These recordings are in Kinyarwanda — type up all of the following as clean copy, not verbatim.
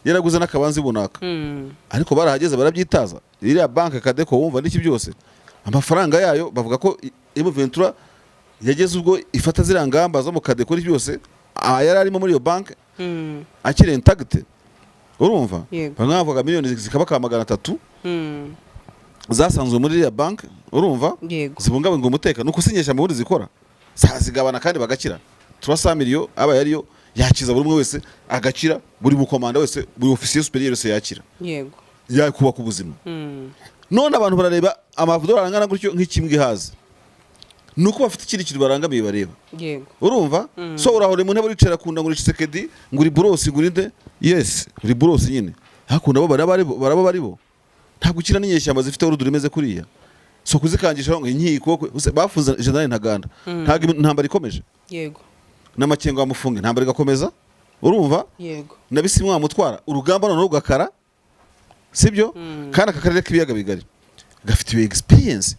yaraguze n'akabanza bunaka, ariko barahageze barabyitaza. Iriya banque CADECO wumva n'iki byose, amafaranga yayo bavuga ko M23 yageze ubwo ifata ziriya ngamba zo mu CADECO n'iki byose, yari arimo muri iyo banque akiri intact, urumva? Bamwe bavuga miliyoni zikaba ka 300 zasanzwe muri iriya banque, urumva? Zibungabunga umutekano, nuko usinyesha mu bundi zikora zazigabana kandi bagakira. 300 miliyo aba yariyo yakiza buri umwe wese agakira, buri mukomanda wese, buri officier supérieur wese yakira, yakubaka ubuzima. None abantu barareba amadolari angana gutyo nk'ikimbwa ihaze, ni uko bafite ikindi kintu barangamiye bareba. Urumva? So urahora mu ntebe uricara kunda ngo uri Tshisekedi, ngo uri boss, ngo uri nde. Yes, uri boss nyine, hakunda bo baraba ari bo, baraba bari bo. Ntabwo ukina n'inyeshyamba zifite urudu rimeze kuriya. So kuzikangisha ngo inkiko bafunze General Ntaganda, ntabwo intambara ikomeje? N'amakengo bamufunga, intambara igakomeza, urumva? Na Bisimwa bamutwara, urugamba noneho rugakara, sibyo? Kandi aka karere k'ibiyaga bigari gafite iyo experience.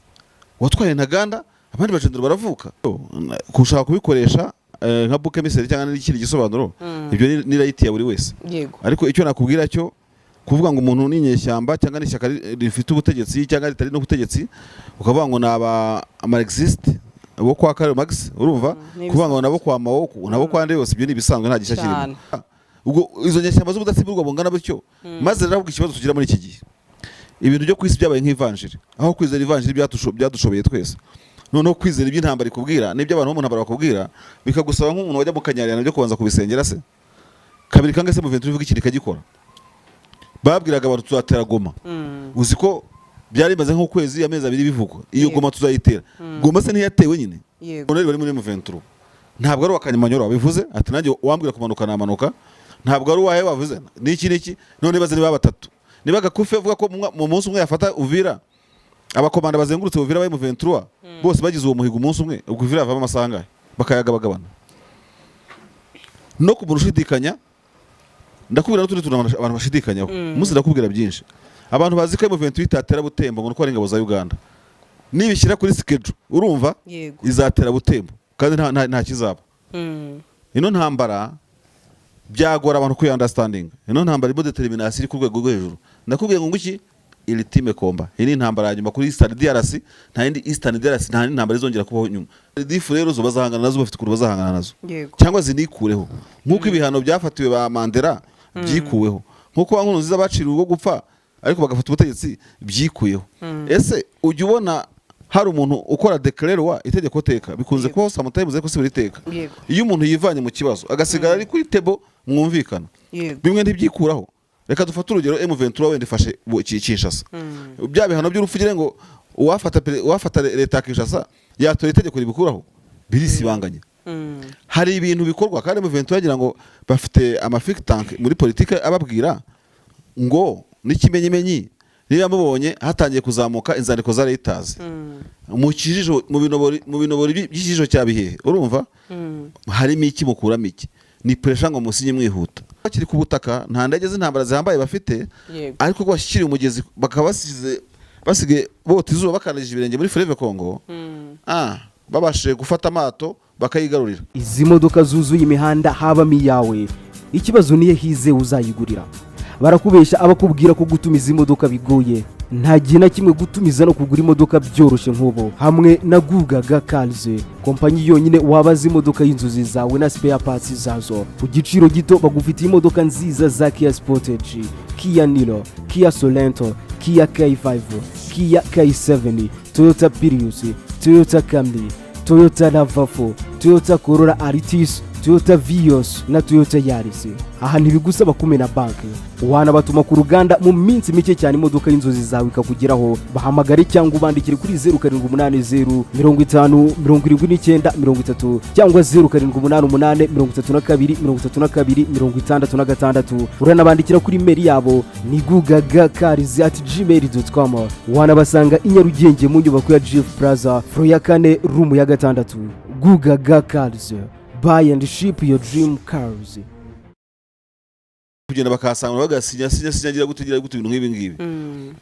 Watwaye Ntaganda, abandi bagendera baravuka kushaka kubikoresha nka bouc émissaire cyangwa n'ikindi gisobanuro. Ibyo ni right ya buri wese. Ariko icyo nakubwira cyo kuvuga ngo umuntu ni inyeshyamba cyangwa ni ishyaka rifite ubutegetsi cyangwa ritari n'ubutegetsi, ukavuga ngo ni aba marxiste bo kwa Karl Marx, urumva? Ni Kuvuga ngo nabo kwa Mao, nabo kwa nde yose, ibyo ni ibisanzwe, nta gishya kirimo. Ubwo izo nyeshyamba z'ubudatsimburwa bungana butyo. Maze rero ahubwo ikibazo tugira muri iki gihe, ibintu byo ku isi byabaye nk'ivanjiri, aho kwizera ivanjiri byadushobeye twese, noneho kwizera iby'intambara ikubwira n'ibyo abantu bo mu ntambara bakubwira bikagusaba nk'umuntu wajya mu kanyarira byo kubanza kubisengera se kabiri kangahe se. Mu ivuga ikintu ikagikora. Babwiraga abantu tuzatera Goma. Uzi ko byari bimaze nk'ukwezi, amezi 2 bivugwa iyo Goma tuzayitera. Goma se ntiyatewe nyine? Yego. Bari muri M23, ntabwo ari uwakanyamanyoro wabivuze ati nanjye wambwira kumanuka namanuka, ntabwo ari uwahe wavuze niki niki. None baze niba batatu, niba Gakufe avuga ko mu munsi umwe yafata Uvira, abakomanda bazengurutse Uvira ba M23 bose bagize uwo muhigo umunsi umwe, ubwo Uvira yavamo amasaha angahe bakayagabagabana? No ku muntu ushidikanya, ndakubwira n'utundi tuntu abantu bashidikanyaho. Umunsi ndakubwira byinshi. Abantu bazi ko M23 itatera Butembo ngo nuko ari ingabo za Uganda, nibishyira kuri schedule, urumva? Izatera Butembo kandi nta kizaba. Ino ntambara byagora abantu kwi understanding. Ino ntambara irimo determination iri ku rwego rwo hejuru. Ndakubwiye ngo nguki ultime combat, iyi ni intambara ya nyuma kuri Eastern DRC. Nta yindi Eastern DRC, nta yindi ntambara izongera kubaho nyuma. Difu rero zo bazahangana nazo, bafite ukuntu bazahangana nazo, cyangwa zinikureho nk'uko ibihano byafatiwe ba Mandela byikuweho, nk'uko ba Nkurunziza baciriwe ubwo gupfa ariko bagafata ubutegetsi byikuyeho. Ese ujya ubona hari umuntu ukora décret-loi, itegeko teka? Bikunze kubaho sometimes, ariko si buri teka. Iyo umuntu yivanye mu kibazo agasigara ari kuri table mwumvikana, bimwe ntibyikuraho. Reka dufate urugero, M23 wenda ifashe Kinshasa. Bya bihano by'urupfu ugire ngo uwafata leta ya Kinshasa yatora itegeko ribikuraho, birisibanganya. Hari ibintu bikorwa kandi M23 yagira ngo bafite ama think tank muri politike ababwira ngo n'ikimenyimenyi niba mubonye hatangiye kuzamuka inzandiko za Reuters mu kijisho, mu binobori by'ikijisho cya Bihehe, urumva? Harimo iki? Mukuramo iki? Ni pressure ngo musinye mwihuta. Bakiri ku butaka, nta ndege z'intambara zihambaye bafite, ariko ko bashyikiriye umugezi bakaba basize basigaye bota izuba, bakandagije ibirenge muri Fleuve Congo, babashije gufata amato bakayigarurira. Izi modoka zuzuye imihanda habamo iyawe? Ikibazo niyo hize uzayigurira. Barakubeshya abakubwira ko gutumiza imodoka bigoye. Nta gihe na kimwe gutumiza no kugura imodoka byoroshye nk'ubu hamwe na Gugaga Cars, kompanyi yonyine wabaza imodoka y'inzozi zawe na spare parts zazo ku giciro gito. Bagufitiye imodoka nziza za Kia Sportage, Kia Niro, Kia Sorento, Kia K5, Kia K7, Toyota Prius, Toyota Camry, Toyota RAV4, Toyota Corolla Altis, Toyota Vios na Toyota Yaris. Aha ntibigusaba kumena banki, wanabatuma ku ruganda mu minsi mike cyane imodoka y'inzozi zawe ikakugeraho. Bahamagare cyangwa ubandikire kuri 0780507930 cyangwa 0788323266. Uranabandikira kuri email yabo ni gugagacars@gmail.com. Wanabasanga i Nyarugenge mu nyubako ya GF Plaza, floor ya kane, room ya gatandatu. Gugaga Cars, buy and ship your dream cars. Kugenda bakahasanga bagasinya, sinya, sinya, gira gute, gira gute, ibintu nk'ibi ngibi.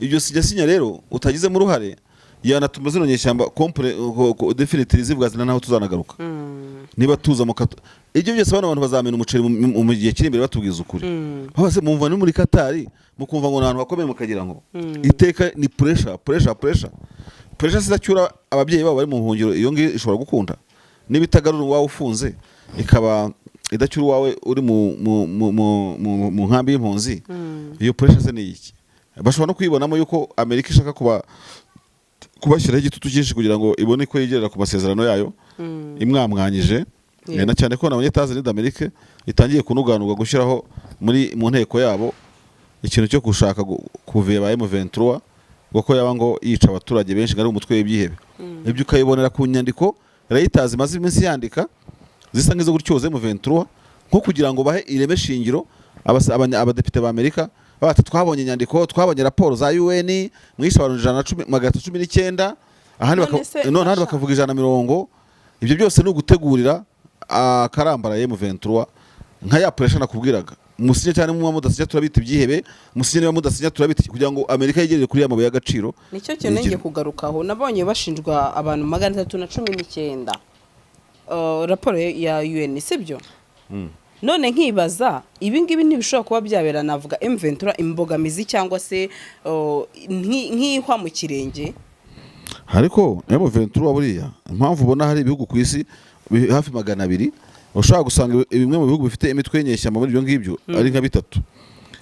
Ibyo sinya, sinya rero utagizemo uruhare Yanatuma zino nyeshyamba completely zivuga zina naho tuzanagaruka niba tuza mu kato. Ibyo byose bano bantu bazamena umuceri mu gihe kiri imbere. Batubwiza ukuri, baba mumva ni muri Katari, mukumva ngo ni ahantu hakomeye, mukagira ngo iteka ni pressure, pressure, pressure, pressure. Zidacyura ababyeyi babo bari mu buhungiro, iyo ngiyo ishobora gukunda niba itagarura uwawe ufunze, ikaba idacyura uwawe uri mu nkambi y'impunzi, iyo pressure se ni iki? Bashobora no kuyibonamo yuko Amerika ishaka kubashyiraho igitutu cyinshi kugira ngo ibone ko yegerera ku masezerano yayo imwamwanyije. Na cyane ko nabonye États-Unis d'Amérique itangiye kunuganurwa gushyiraho mu nteko yabo ikintu cyo gushaka kuveba M23, ngo ko yaba ngo yica abaturage benshi, ngo ari umutwe w'ibyihebe. Ibyo ukayibonera ku nyandiko Reuters imaze iminsi yandika zisa nk'izo gutyoza M23, nko kugira ngo bahe ireme shingiro abadepite ba Amerika, bati twabonye inyandiko, twabonye raporo za UN, mwishe abantu 110, 319, ahandi None se, none ahandi Masha- bakavuga 150. Ibyo byose ni ugutegurira akarambara M23, nka ya pressure nakubwiraga: musinye cyane, muba mudasinya turabita ibyihebe, musinye, niba mudasinya turabita, kugira ngo Amerika yegerere kuri ya mabuye y'agaciro. Nicyo kintu ngiye kugarukaho. Nabonye bashinjwa abantu 319, raporo ya UN, sibyo? None nkibaza, ibi ngibi ntibishobora kuba byabera, navuga, M23 imbogamizi cyangwa se nk'ihwa mu kirenge? Ariko M23 buriya, impamvu ubona hari ibihugu ku isi hafi 200, ushobora gusanga bimwe mu bihugu bifite imitwe y'inyeshyamba muri ibyo ngibyo ari nka bitatu,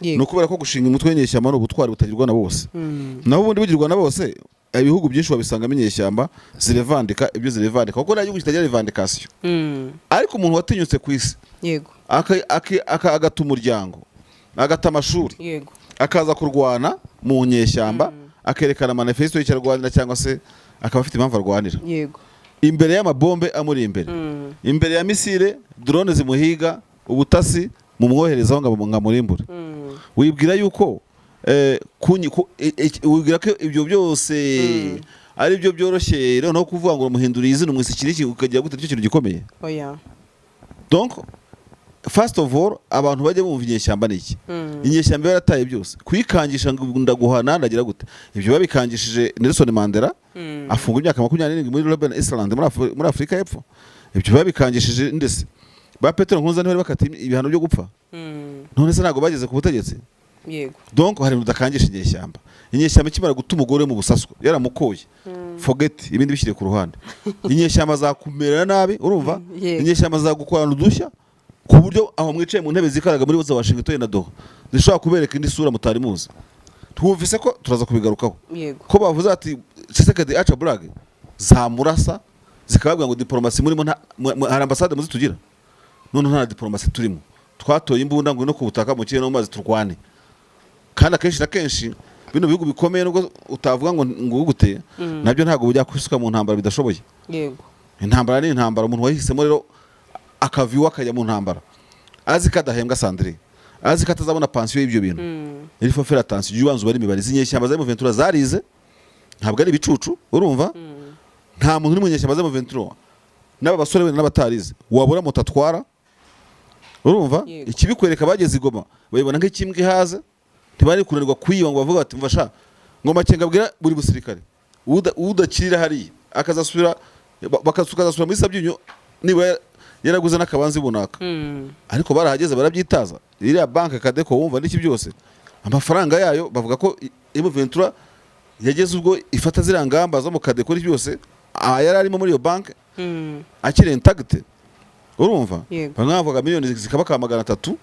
ni ukubera ko gushinga umutwe w'inyeshyamba ni ubutwari butagirwa na bose. Naho ubundi bugirwa na bose, ibihugu byinshi wabisangamo inyeshyamba zirevandika ibyo zirevandika, kuko nta gihugu kitagira revendication. Ariko umuntu watinyutse ku isi agata umuryango, agata amashuri, akaza kurwana mu nyeshyamba, akerekana manifesto y'icyo arwanira, cyangwa se akaba afite impamvu arwanira, imbere y'amabombe amuri imbere, imbere ya missile, drone zimuhiga, ubutasi mumwoherezaho ngo amurimbure, wibwira yuko wibwira ko ibyo byose ari byo byoroshye noneho kuvuga ngo muhinduriye izina, umwise iki n'iki, ukagira gute, nicyo kintu gikomeye? Oya. Donc first of all, abantu bajya bumva inyeshyamba ni iki. Inyeshyamba yarataye byose, kuyikangisha ngo ndaguhana, ndagira gute, ibyo babikangishije Nelson Mandela, afungwa imyaka 27 muri Robben Island muri Afurika y'Epfo. Ibyo babikangishije ndetse ba Petero Nkurunziza, ntibari bakatiye ibihano byo gupfa? None se ntabwo bageze ku butegetsi? Yego. Donc hari ibintu udakangisha inyeshyamba. Inyeshyamba ikimara guta umugore mu busaswa yaramukoye, forget ibindi, bishyire ku ruhande, inyeshyamba zakumerera nabi, urumva? Yego. Inyeshyamba zagukorana udushya ku buryo aho mwicaye mu ntebe zikaraga muri za Washington na Doha, zishobora kubereka indi sura mutari muzi. Twumvise ko turaza kubigarukaho, ko bavuze ati Tshisekedi aca blague, zamurasa, zikababwira ngo diplomasi murimo hari ambasade muzi tugira? None nta diplomasi turimo, twatoye imbunda ngo no ku butaka, mu kirere no mu mazi turwane. Kandi akenshi na kenshi bino bihugu bikomeye, nubwo utavuga ngo gute, nabyo ntabwo bujya kwisuka mu ntambara bidashoboye. Intambara ni intambara. Umuntu wahisemo rero akava iwe akajya mu ntambara, azi ko adahembwa, Sandrine, azi ko atazabona pansiyo y'ibyo bintu, il faut faire attention. Jya ubanza ubare imibare. Izi nyeshyamba za M23 zarize, ntabwo ari ibicucu, urumva? Nta muntu uri mu nyeshyamba za M23, n'aba basore wenda n'abatarize, wabura moto atwara, urumva? Ikibikwereka, bageze i Goma bayibona nk'ikimbwa ihaze, ntibari kunanirwa kuyiba ngo bavuga bati mva sha, ngo Makenga abwira buri musirikare udakirira hariya akazasubira bakazasubira muri Sabyinyo niba yaraguze n'akabanza runaka. Ariko barahageze barabyitaza. Iriya banki Kadeko wumva n'iki byose, amafaranga yayo, bavuga ko M23 yageze ubwo ifata ziriya ngamba zo mu Kadeko n'iki byose, yari arimo muri iyo banki akiri intact, urumva? Bamwe bavuga miliyoni zikaba ka 300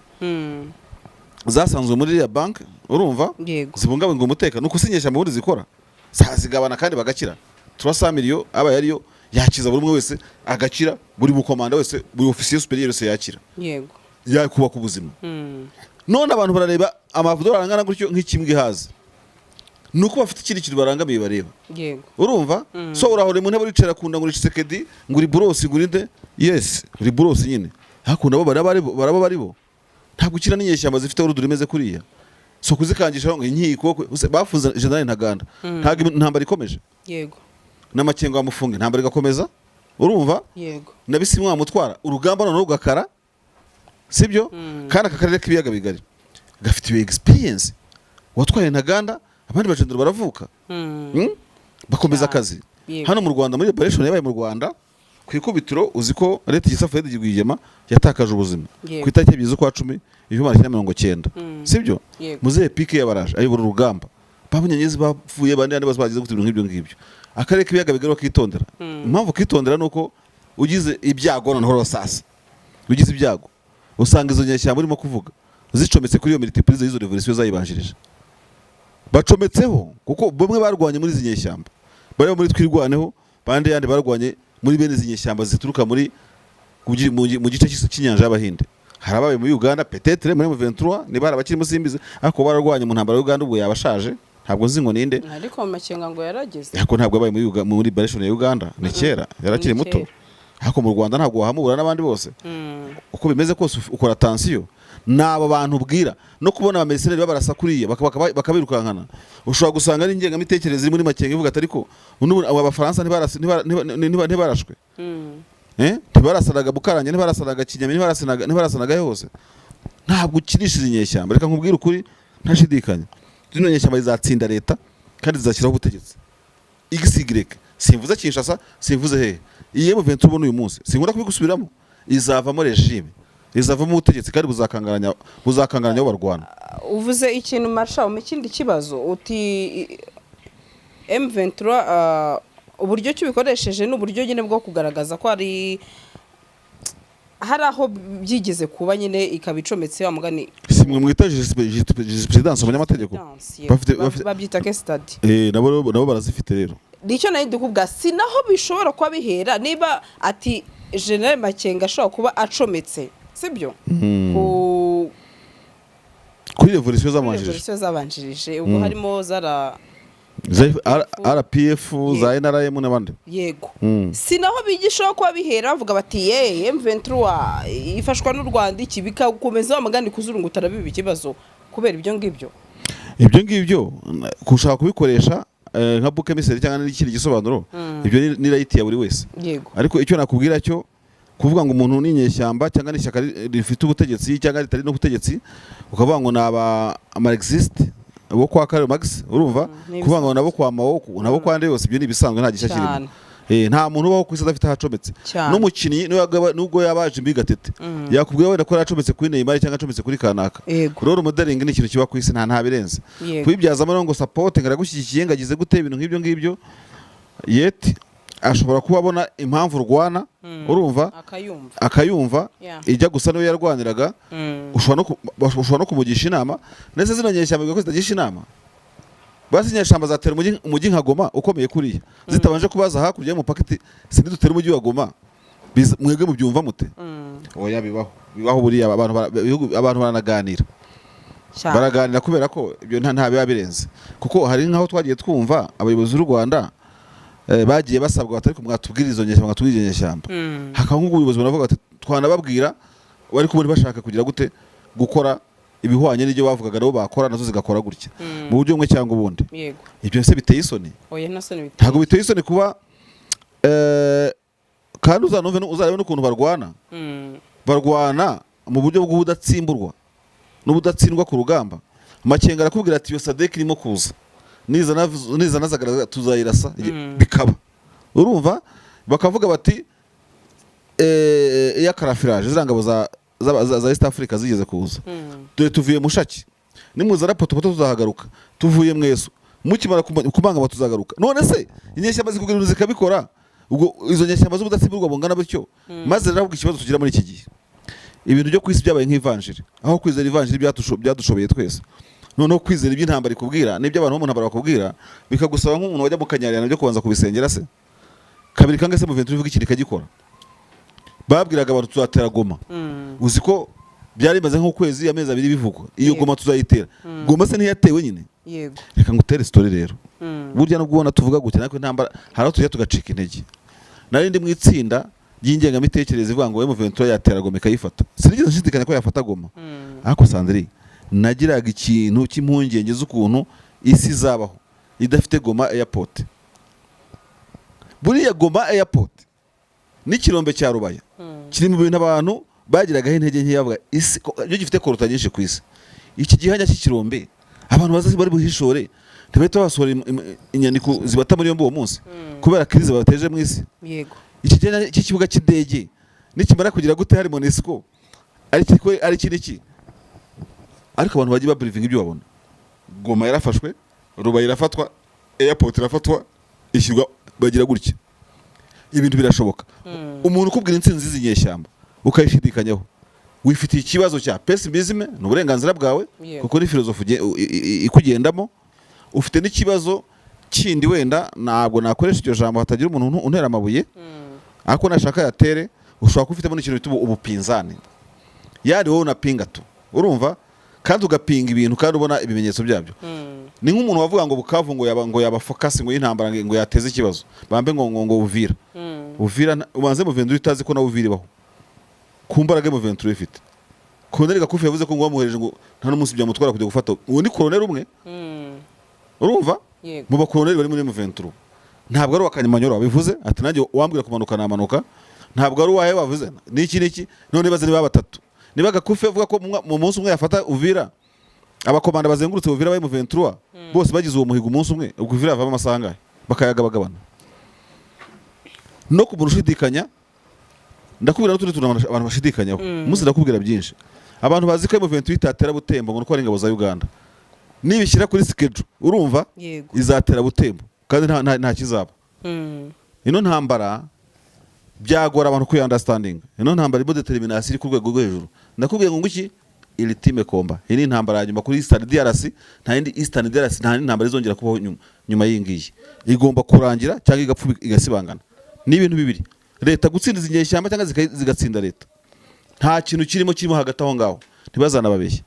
zasanzwe muri iriya banki, urumva? Zibungabunga umutekano, nuko usinyesha mu bundi zikora zazigabana kandi bagakira. 300 miliyo aba yariyo yakiza buri umwe wese agakira, buri mukomanda wese, buri officier supérieur wese yakira, yakubaka ubuzima. None abantu barareba amadolari angana gutyo nk'ikimbwa ihaze, ni uko bafite ikindi kintu barangamiye bareba. Urumva? So urahora mu ntebe uricara kunda ngo uri Tshisekedi, ngo uri boss, ngo uri nde. Yes, uri boss nyine, hakunda bo baraba baribo. Ntabwo ukina n'inyeshyamba zifite urudu rimeze kuriya. So kuzikangisha ngo inkiko bafunze General Ntaganda, ntabwo intambara ikomeje? N'Amakenga bamufunga, intambara igakomeza, urumva? Yego. Na Bisimwa bamutwara, urugamba noneho rugakara, sibyo? Kandi aka karere k'ibiyaga bigari gafite iyo experience, watwaye Ntaganda, abandi bagendera baravuka. Bakomeza Cyane. akazi. Hano mu Rwanda, muri liberation yabaye mu Rwanda, ku ikubitiro uzi ko leta Gisa Fred Rwigema yatakaje ubuzima ku itariki 2 z'ukwa 10 1990, sibyo? Yego. Muzehe PK yabaraje ayobora urugamba, babunyenyezi bapfuye, bandi bandi bose bagize gute, ibintu nk'ibyo ngibyo. Akarere k'Ibiyaga Bigari bakitondera. Impamvu kitondera ni uko ugize ibyago, noneho sasa ugize ibyago usanga izo nyeshyamba urimo kuvuga zicometse kuri iyo multiprise y'izo revolution zayibanjirije, bacometseho, kuko bamwe barwanye muri izi nyeshyamba bari muri Twirwaneho, bandi yandi barwanye muri bene izi nyeshyamba zituruka muri mu gice cy'inyanja y'Abahinde. Hari ababaye muri Uganda, peut-être muri M23 niba hari abakirimo simbizi, ariko bararwanye mu ntambara ya Uganda, ubwo yabashaje, ntabwo nzi ngo ninde. Ariko mu Makenga ngo yarageze. Ariko ntabwo yabaye muri liberation ya Uganda, ni kera, yarakiri Ni muto. kera. Ariko mu Rwanda ntabwo wahamubura n'abandi bose. Uko bimeze kose ukora attention n'abo bantu ubwira, no kubona abamercenaires babarasa kuriya bakabirukankana, ushobora gusanga ari ingengamitekerereze iri muri Makenga ivuga ati: "Ariko n'ubu abo Bafaransa ntibarashwe, eh? Ntibarasanaga Bukarange, ntibarasanaga Kinyami, ntibarasanaga hose." Ntabwo ukinisha izi nyeshyamba. Reka nkubwire ukuri ntashidikanya, zino nyeshyamba zizatsinda leta kandi zizashyiraho ubutegetsi xy. Simvuze Kinshasa, simvuze hehe. Iyi M23 ubona uyu munsi, sinkunda kubigusubiramo, izavamo regime, izavamo ubutegetsi, kandi buzakangaranya abo barwana. Uvuze ikintu marsha mu kindi kibazo, uti M23 uburyo cyubikoresheje ni uburyo nyine bwo kugaragaza ko hari aho byigeze kuba nyine, ikaba icometse wa mugani. Si mwe mwita jurisprudence, umunyamategeko? Yego. Babyita case study. Eh, nabo barazifite rero. Nicyo nari ndikubwa, si naho bishobora kuba bihera, niba ati General Makenga ashobora kuba acometse, sibyo, ku Kuri revolution zabanjirije. Revolution zabanjirije, ubwo harimo zara Za RPF, za NRM n'abandi. Yego. Si naho bigishaho kuba bihera bavuga bati: "Ye M23 ifashwa n'u Rwanda", iki bikakomeza wa mugani kuzurungutara, biba ikibazo kubera ibyo ngibyo. Ibyo ngibyo gushaka kubikoresha nka bouc émissaire cyangwa n'ikindi gisobanuro, ibyo ni right ya buri wese. Ariko icyo nakubwira cyo, kuvuga ngo umuntu ni inyeshyamba cyangwa ni ishyaka rifite ubutegetsi cyangwa ritari n'ubutegetsi, ukavuga ngo ni aba marxiste bo kwa Karl Marx, urumva, Ni kuvuga ngo nabo kwa Mao, nabo kwa nde yose, ibyo ni ibisanzwe, nta gishya kirimo. Nta muntu ubaho ku isi adafite aho acometse. N'umukinnyi nubwo yaba Jimmy Gatete, yakubwira wenda ko yaracometse kuri Neymar cyangwa acometse kuri kanaka. Role modeling ni ikintu kiba ku isi, nta birenze. Kubibyazamo rero ngo support, ngo aragushyigikiye, ngo agize gute, ibintu nk'ibyo ngibyo, yet ashobora kuba abona impamvu urwana, urumva, akayumva. Akayumva ijya gusa niyo yarwaniraga. Ushobora no kumugisha inama, ndetse zino nyeshyamba bivuga ko zitagisha inama. Basi inyeshyamba zatera umujyi nka Goma ukomeye kuriya zitabanje kubaza hakurya y'umupaka iti: "Sinidutera umujyi wa Goma, mwebwe mubyumva mute?" Oya, bibaho, bibaho. Buriya abantu abantu baranaganira. Baraganira kubera ko ibyo nta biba birenze, kuko hari nk'aho twagiye twumva abayobozi b'u Rwanda bagiye basabwa batari mwatubwira izo nyeshyamba, mwatubwira izo nyeshyamba. Hakaba nk'ubuyobozi bunavuga ati: "Twanababwira", bari kubona bashaka kugira gute, gukora ibihwanye n'ibyo bavugaga nabo bakora, nazo zigakora gutya mu buryo bumwe cyangwa ubundi. Ibyo se biteye isoni? Oya, nta soni biteye. Ntabwo biteye isoni kuba kandi uzanumve uzarebe n'ukuntu barwana. Barwana mu buryo bw'ubudatsimburwa n'ubudatsindwa ku rugamba. Makenga arakubwira ati: "Iyo SADC irimo kuza, nizana zagaragaza tuzayirasa." Bikaba, urumva, bakavuga bati iya karafiraje, ziriya ngabo za East Africa zigeze kuza, "Dore tuvuye Mushaki, nimuzana potopoto tuzahagaruka, tuvuye Mweso, mukimara kumangama tuzagaruka." None se inyeshyamba zikubwira ibintu zikabikora, ubwo izo nyeshyamba z'ubudatsimburwa bungana butyo? Maze rero ahubwo ikibazo tugira muri iki gihe, ibintu byo ku isi byabaye nk'ivanjiri, aho kwizera ivanjiri byadushobeye twese, noneho kwizera iby'intambara ikubwira n'ibyo abantu bo mu ntambara bakubwira bikagusaba nk'umuntu wajya mu kanyarira byo kubanza kubisengera se kabiri kangahe. Se Muventura ivuga ikintu ikagikora? Babwiraga abantu: "Tuzatera Goma." Uzi ko byari bimaze nk'ukwezi, amezi 2 bivugwa iyo Goma tuzayitera. Goma se ntiyatewe nyine? Yego. Reka ngutere story rero. Burya nubwo ubona tuvuga gutya, natwe intambara hari aho tujya tugacika intege. Nari ndi mu itsinda ry'ingengabitekerezo ivuga ngo M23 yatera Goma ikayifata. Sinigeze nshidikanya ko yafata Goma, ariko Sandrine, nagiraga ikintu cy'impungenge z'ukuntu isi izabaho idafite Goma Airport. Buriya Goma Airport n'ikirombe cya Rubaya kiri mu bintu abantu bagiragaho intege nkeya, bavuga isi iyo gifite coltan nyinshi ku isi, iki gihanya cy'ikirombe. Abantu baza bari buhishore, ntibahita basohora inyandiko zibata muri yombi uwo munsi kubera crise bateje mu isi. Iki cy'ikibuga cy'indege nikimara kugira gute, hari MONUSCO, ari iki, ari iki n'iki, ariko abantu bagiye babelievinga ibyo babona. Goma yarafashwe, Rubaya irafatwa, airport irafatwa, ishyirwa, bagira gutya, ibintu birashoboka. Umuntu ukubwira intsinzi z'izi nyeshyamba ukayishidikanyaho, wifitiye ikibazo cya pessimisme, ni uburenganzira bwawe, kuko ni filozofi ikugendamo. Ufite n'ikibazo kindi, wenda ntabwo nakoresha iryo jambo hatagira umuntu untera amabuye, ariko nashaka yatere. Ushobora kuba ufitemo n'ikintu bita ubupinzani, yari wowe unapinga tu, urumva, kandi ugapinga ibintu kandi ubona ibimenyetso byabyo. Ni nk'umuntu wavuga ngo Bukavu ngo yaba focus ngo y'intambara, ngo yateze ikibazo bambe ngo Uvira. Uvira ubanze M23 itazi ko nawe Uvira ibaho ku mbaraga M23 ifite. Colonel Gakufi yavuze ko ngo bamuhereje ngo nta n'umunsi byamutwara kujya gufata. Uwo ni colonel umwe, urumva, mu bakoloneli bari muri M23. Ntabwo ari uwa Kanyamanyoro wabivuze ati nanjye wambwira kumanuka namanuka, ntabwo ari uwahe wavuze niki niki. None baze niba batatu, niba Gakufi avuga ko mu munsi umwe yafata Uvira, abakomanda bazengurutse Uvira ba M23 bose bagize uwo muhigo umunsi umwe, ubwo Uvira yavamo amasaha angahe bakayagabagabana? No ku muntu ushidikanya, ndakubwira n'utundi tuntu abantu bashidikanyaho. Umunsi ndakubwira byinshi. Abantu bazi ko M23 itatera Butembo ngo nuko ari ingabo za Uganda. Nibishyira kuri schedule, urumva, izatera Butembo kandi nta kizaba. Ino ntambara byagora abantu kuyi-understanding. Ino ntambara irimo determination iri ku rwego rwo hejuru. Ndakubwiye ngo nguki ultime combat. Iyi ni intambara ya nyuma kuri Eastern DRC. Nta yindi Eastern DRC, nta yindi ntambara izongera kubaho nyuma y'iyi ngiyi. Igomba kurangira cyangwa igapfa igasibangana. Ni ibintu bibiri: leta gutsinda izi nyeshyamba cyangwa zigatsinda leta. Nta kintu kirimo hagati aho ngaho, ntibazanababeshye.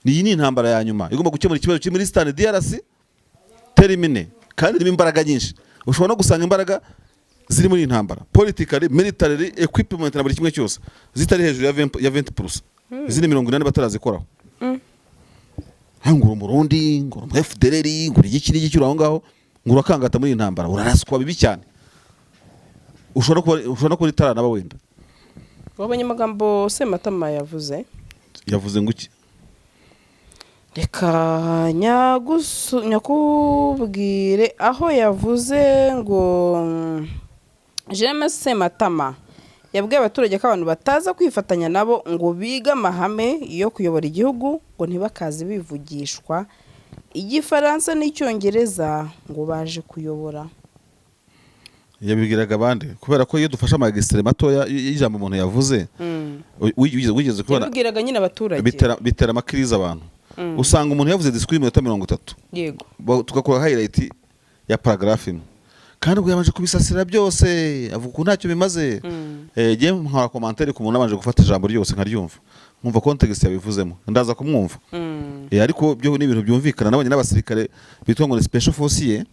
Iyi ni intambara ya nyuma igomba gukemura ikibazo kiri muri Eastern DRC termine, kandi irimo imbaraga nyinshi. Ushobora no gusanga imbaraga ziri muri iyi ntambara, politically, military, equipment na buri kimwe cyose, zitari hejuru ya 20%, izindi 80 batarazikoraho. Ngo uri Umurundi, ngo uri umu FDLR, ngo uri iki n'iki, uri aho ngaho ngo urakangata muri iyi ntambara, uraraswa bibi cyane. Ushobora no kuba itaranaba wenda. Wabonye amagambo Sematama yavuze? Yavuze ngo iki? Reka nyakubwire aho yavuze ngo Jeremy Sematama yabwiye abaturage ko abantu bataza kwifatanya nabo ngo bige amahame yo kuyobora igihugu, ngo ntibakaze bivugishwa Igifaransa n'Icyongereza ngo baje kuyobora. Yabibwiraga abandi, kubera ko iyo dufashe amagisitire matoya y'ijambo umuntu yavuze, wigeze kubona? Yabibwiraga nyine abaturage. Bitera amakiriza abantu. Usanga umuntu yavuze discours y'iminota 30, tugakora highlight ya paragraphe imwe, kandi ubwo yabanje kubisasira byose, avuga ukuntu ntacyo bimaze. Jye nkora commentaire ku muntu abanje gufata ijambo ryose nkaryumva, nkumva context yabivuzemo, ndaza kumwumva. Ariko byo ni ibintu byumvikana. Nabonye n'abasirikare bitwa ngo ni special force ye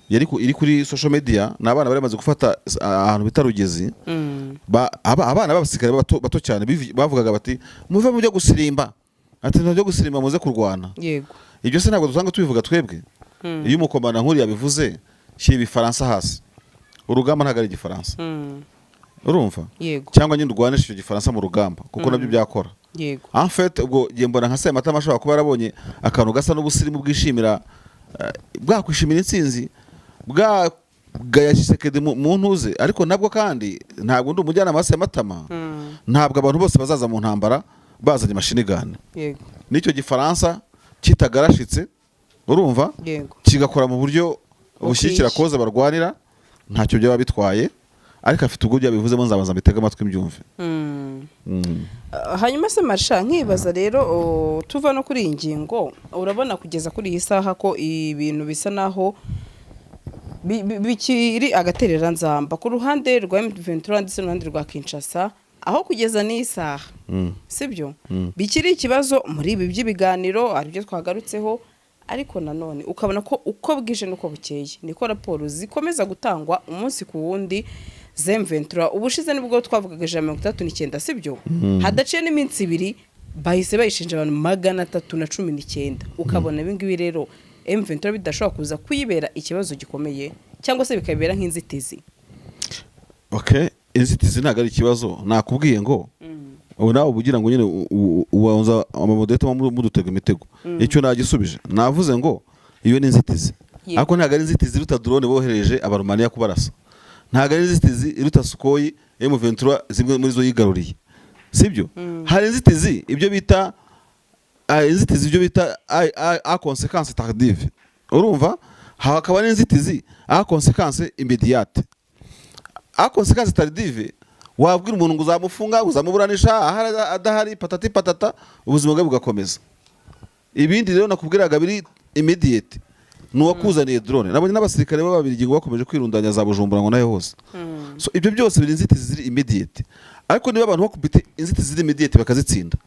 yari iri kuri social media, ni abana bari bamaze gufata ahantu bita Rugezi. Abana b'abasirikare bato, bato cyane bavugaga bati muve mu byo gusirimba, ati nta byo gusirimba, muze kurwana. Ibyo se ntabwo dusanga tubivuga twebwe? Iyo umukomanda nkuru yabivuze, shyira Ibifaransa hasi, urugamba ntabwo ari Igifaransa. Urumva? Yego. Cyangwa nyine urwanisha icyo Gifaransa mu rugamba, kuko nabyo byakora. En fait, ubwo ngiye mbona nka Sematama ashobora kuba yarabonye akantu gasa n'ubusirimu bwishimira, bwakwishimira intsinzi bwa gaya Tshisekedi mu ntuze. Ariko nabwo kandi ntabwo ndi umujyanama wa Sematama. Ntabwo abantu bose bazaza mu ntambara bazanye machine gun. N'icyo Gifaransa kitagarashitse, urumva, kigakora mu buryo bushyigikira cause barwanira, ntacyo byaba bitwaye. Ariko afite ubwo byabivuzemo, nzabanza mbitege amatwi mbyumve. Hanyuma se marsha, nkibaza rero, tuva no kuri iyi ngingo, urabona kugeza kuri iyi saha ko ibintu bisa naho bikiri agatereranzamba ku ruhande rwa M23 ndetse n'uruhande rwa Kinshasa, aho kugeza n'iyi saha, sibyo, bikiri ikibazo muri ibi by'ibiganiro, aribyo twagarutseho. Ariko nanone ukabona ko uko bwije n'uko bukeye niko raporo zikomeza gutangwa umunsi ku wundi. M23 ubushize nibwo twavugaga 169, sibyo? Hadaciye n'iminsi 2 bahise bayishinja abantu 319. Ukabona ibi ngibi rero M23 bidashobora kuza kuyibera ikibazo gikomeye, cyangwa se bikabibera nk'inzitizi. Okay, inzitizi ntabwo ari ikibazo. Nakubwiye ngo Ubu nawe uba ugira ngo nyine ubanza amamodete mudutega imitego. Icyo nagisubije, navuze ngo iyo ni inzitizi, ariko ntabwo ari inzitizi iruta drone bohereje Abarumaniya kubarasa, ntabwo ari inzitizi iruta Sukhoi M23 zimwe muri zo yigaruriye, sibyo? Hari inzitizi ibyo bita inzitizi ibyo bita à conséquence tardive, urumva? Hakaba n'inzitizi à conséquence immédiate. À conséquence tardive, wabwira umuntu ngo uzamufunga, uzamuburanisha ahari adahari, patati patata, ubuzima bwe bugakomeza. Ibindi rero nakubwiraga biri immediate ni uwakuzaniye drone. Nabonye n'abasirikare b'Ababiligi ngo bakomeje kwirundanya za Bujumbura ngo nayo hose. So ibyo byose biri inzitizi ziri immediate, ariko niba abantu bakubite inzitizi ziri immediate bakazitsinda,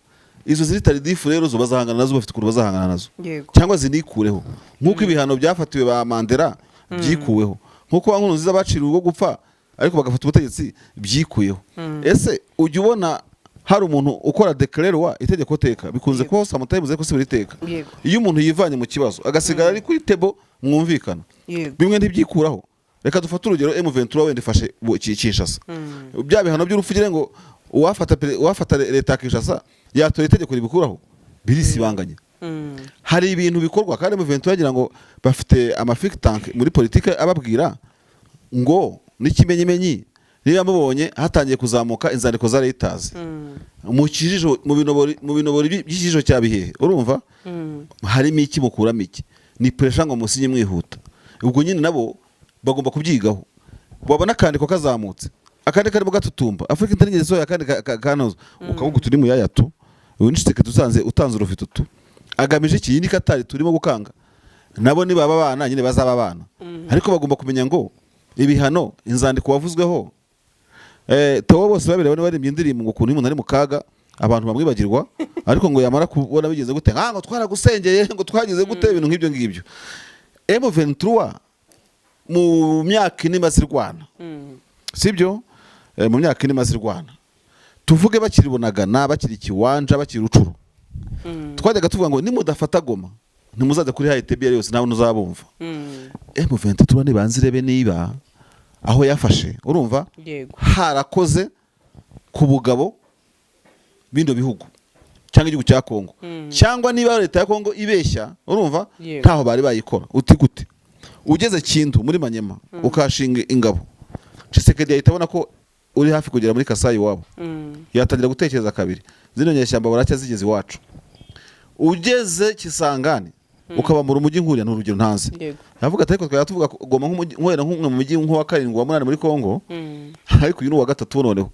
izo ziri tardive rero zo bazahangana nazo, bafite ukuntu bazahangana nazo, cyangwa zinikureho nk'uko ibihano byafatiwe ba Mandela byikuweho, nk'uko ba Nkurunziza baciriwe urwo gupfa ariko bagafata ubutegetsi byikuyeho. Ese ujya ubona hari umuntu ukora déclare war, itegeko teka bikunze kubaho sometimes, ariko si buri teka. Iyo umuntu yivanye mu kibazo agasigara ari kuri table mwumvikana, bimwe ntibyikuraho. Reka dufate urugero, M23 wenda ifashe Kinshasa. Bya bihano by'urupfu ugire ngo uwafata leta ya Kinshasa yatora itegeko ribikuraho, birisibanganye. Hari ibintu bikorwa kandi M23 yagira ngo bafite ama think tank muri politike ababwira ngo n'ikimenyimenyi niba mubonye hatangiye kuzamuka inzandiko za Reuters mu kijijo, mu binobori by'ikijijo cya Bihehe, urumva? Harimo iki? Mukuramo iki? Ni pressure ngo musinye mwihuta. Ubwo nyine nabo bagomba kubyigaho, wabona akandiko kazamutse, akandi karimo gatutumba Africa Intelligence soya, akandi kanoza, ukavuga uti: "Mu yaya tu, uyu ni Tshisekedi usanze utanze urufite utu agamije iki?" Iyi ni Katari turimo gukanga. Nabo nibaba abana nyine bazaba abana, ariko bagomba kumenya ngo ibihano, inzandiko wavuzweho. Theo bose babireba niba indirimbo ngo ukuntu iyo umuntu ari mu kaga abantu bamwibagirwa, ariko ngo yamara kubona bigeze gute, ngo twaragusengeye, ngo twagize gute, ibintu nk'ibyo ngibyo. M23 mu myaka 4 imaze irwana, sibyo? Mu myaka 4 imaze irwana, tuvuge bakiri Bunagana, bakiri Kiwanja, bakiri Rucuru, twajyaga tuvuga ngo nimudafata Goma ntimuzajya kuri high table yose, nawe ntuzabumva. M23 nibanze irebe niba aho yafashe, urumva, harakoze ku bugabo bino bihugu cyangwa igihugu cya Kongo, cyangwa niba leta ya Kongo ibeshya, urumva, ntaho bari bayikora. Uti gute? Ugeze Kindu muri Manyema ukashinga ingabo, Tshisekedi yahita abona ko uri hafi kugera muri Kasayi iwabo, yatangira gutekereza kabiri: zino nyeshyamba baracya zigeze iwacu. Ugeze Kisangani ukabambura umujyi nkuriya, ni urugero ntazi, yavuga ati: "Ariko twari tuvuga ko Goma nk'umujyi nk'uwera nk'umwe mu mijyi nk'uwa karindwi, wa munani muri Kongo, ariko uyu ni uwa gatatu." Noneho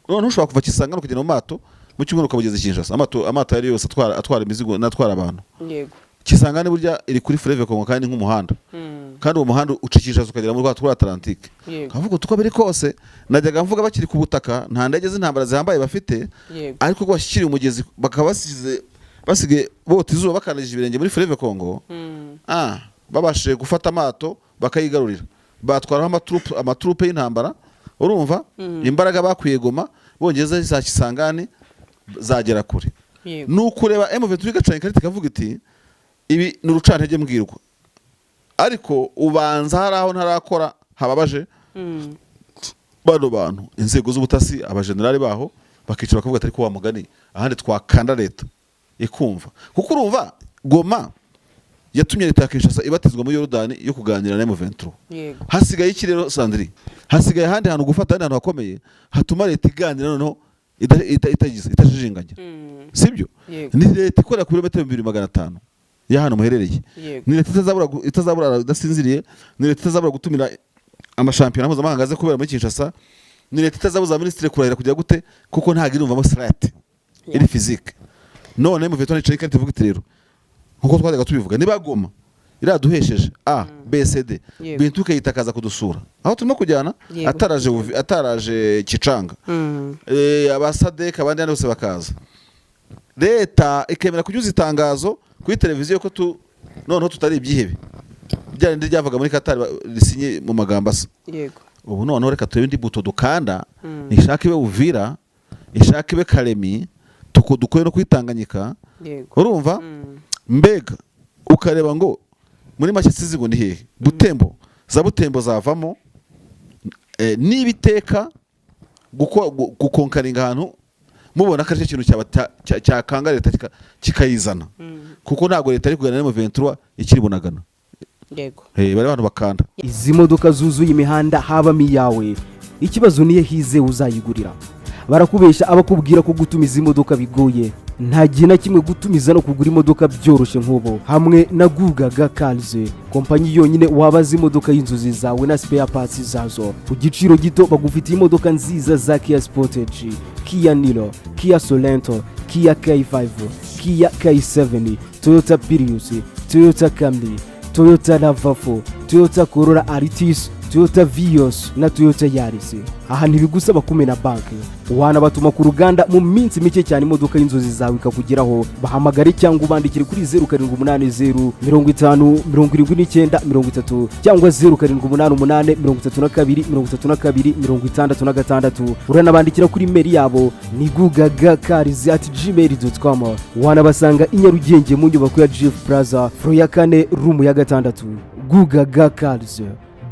ushobora kuva Kisangani ukagenda mu mato mu cyumweru ukabugeza i Kinshasa, amato yari yose atwara imizigo n'atwara abantu. Kisangani burya iri kuri Fleuve Congo kandi ni nk'umuhanda, kandi uwo muhanda uca Kinshasa ukagera muri rwa Atlantique. Kavuga uko biri kose, najyaga mvuga bakiri ku butaka, nta ndege z'intambara zihambaye bafite, ariko ko bashyikiriye umugezi bakaba basigaye bota izuba, bakandagije ibirenge muri Fleuve Congo, babashije gufata amato bakayigarurira, batwaraho amaturupe y'intambara, urumva? Imbaraga bakwiye Goma bongeza za Kisangani zagera kure. Ni ukureba M23 igacana ikarita ikavuga iti: "Ibi ni urucantege mbwirwa, ariko ubanza hari aho ntarakora hababaje bano bantu." Inzego z'ubutasi, abajenerali baho bakicara bakavuga ati: "Ariko wa mugani ahandi twakanda leta ikumva?" Kuko urumva Goma yatumye leta ya Kinshasa ibatizwa muri Yorodani yo kuganira na M23. Hasigaye iki rero, Sandri? Hasigaye ahandi hantu gufata, ahandi hantu hakomeye hatuma leta iganira noneho itagize itajijinganya, sibyo? Yego. Ni leta ikorera ku birometero 2500 y'ahantu muherereye. Ni leta itazabura idasinziriye, ni leta itazabura gutumira amashampiyona mpuzamahanga aze kubera muri Kinshasa, ni leta itazabuza minisitiri kurahira kujya gute, kuko ntabwo irumvamo threat iri physique. None mu veto nicaye ikarita ivuga iti: "Rero nkuko twajyaga tubivuga, niba Goma iraduhesheje A B C D, bintu ukayitakaza kudusura aho turimo kujyana, ataraje Kicanga, abasadek abandi bose bakaza, leta ikemera kunyuza itangazo kuri televiziyo ko tu noneho tutari ibyihebe bya rindi ryavaga muri Qatar risinye mu magambo asa. Ubu noneho reka turebe indi buto dukanda, ishaka ibe Uvira, ishaka ibe Kalemi, tuko dukore no kwitanganyika, urumva? Mbega ukareba ngo muri make sizi ngo ni hehe Butembo, za Butembo zavamo, niba iteka gukonkaringa ahantu. Mubona ko aricyo kintu cyakanga leta kikayizana, kuko ntabwo leta iri kuganira na M23 ikiri Bunagana. Bari abantu bakanda. Izi modoka zuzuye imihanda habamo iyawe? Ikibazo niyo hize uzayigurira. Barakubeshya abakubwira ko gutumiza imodoka bigoye. Nta gihe na kimwe gutumiza no kugura imodoka byoroshye nk'ubu hamwe na Gugaga Cars, kompanyi yonyine wabaza imodoka y'inzozi zawe na spare parts zazo ku giciro gito. Bagufitiye imodoka nziza za Kia Sportage, Kia Niro, Kia Sorento, Kia K5, Kia K7, Toyota Prius, Toyota Camry, Toyota RAV4, Toyota Corolla Altis, Toyota Vios na Toyota Yaris. Aha ntibigusaba kumena banki, wanabatuma ku ruganda mu minsi mike cyane imodoka y'inzozi zawe ikakugeraho. Bahamagare cyangwa ubandikire kuri 0780507930 cyangwa 0788323266. Uranabandikira kuri email yabo ni gugagacars@gmail.com. Wanabasanga i Nyarugenge mu nyubako ya GF Plaza, floor ya kane, room ya gatandatu. Gugaga Cars.